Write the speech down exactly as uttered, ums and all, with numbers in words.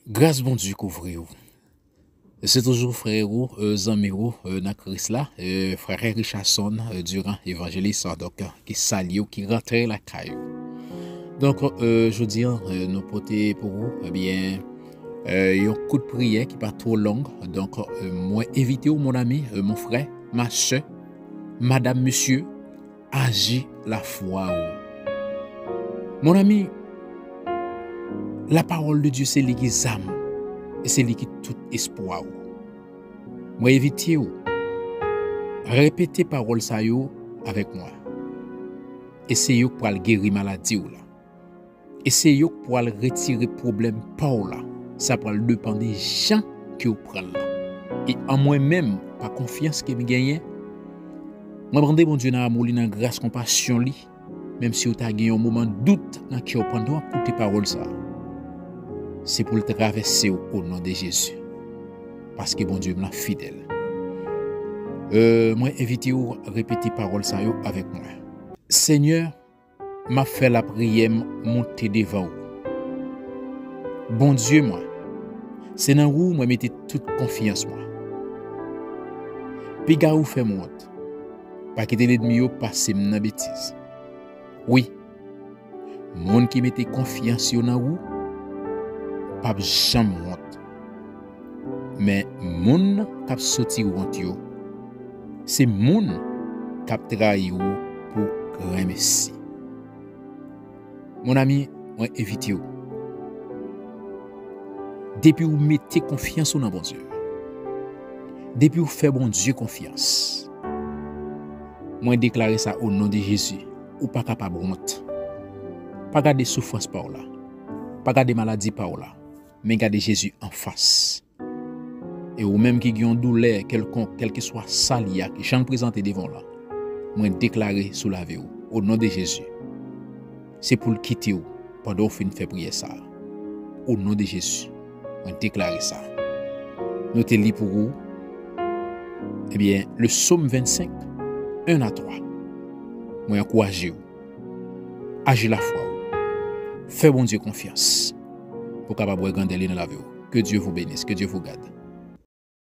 Gras Bondye kouvri w. Se toujou frè ou, euh, zanmi ou, euh, nan Kris la, euh, frè Richardson, euh, Durand, evanjelis, euh, donk, euh, ki salye w, ki rantre lakay ou. Donk, euh, jodi a, euh, nou pote pou ou, ebyen, euh, yon kout priyè ki pa twò long. Donk, euh, mwen envite w, mon ami, euh, mon frè, ma sè, madam, mesye, aji lafwa ou. Mon ami, la parole de Dieu, se li ki zam, e se li ki tout espwa ou. Mwen envite w, repete pawòl sa yo avèk mwen. E se yo k pral geri maladi w la. E se yo k pral retire pwoblèm pa w la. Sa pral depann de jan ke w pran l la. E an mwen menm, pa konfyans ke m genyen, mwen mande Bondye nan amou li, nan gras, konpasyon li, menm si w ta gen yon moman dout nan kè w pandan w ap koute pawòl sa a, se pou l travèse w o non de Jezi. Paske Bondye m lan fidèl. Euh, mwen envite w repete pawòl sa yo avèk mwen. Senyè, m ap fè lapriyè m monte devan ou. Bondye mwen, se nan ou mwen mete tout konfyans mwen. Piga ou fè m wont. Pa kite lènmi yo pase m nan betiz. Wi, moun ki mete konfyans yo nan ou p ap janm wont. Men moun k ap soti wont yo, se moun k ap trayi ou pou grenmesi. Mon ami, mwen envite w. Depi w mete konfyans ou nan Bondye, depi w fè Bondye konfyans, mwen deklare sa o non de Jezi, ou pa kapab wont. Pa gade soufrans pa w la. Pa gade maladi pa w la. Men gade Jezi anfas. E ou menm ki gen yon doulè kèlkonk, kèlkeswa sa l ye a, ki jan l prezante devan w la, mwen deklare sou lavi w, o non de Jezi, se pou l kite w pandan w fin fè priyè sa a. O non de Jezi, mwen deklare sa. Nou te li pou ou, ebyen, le Sòm vennsenk, en a twa. Mwen ankouraje w. Aji lafwa w. Fè Bondye konfyans pou w kapab wè grandè li nan lavi w. Que Dieu vous bénisse, que Dieu vous garde.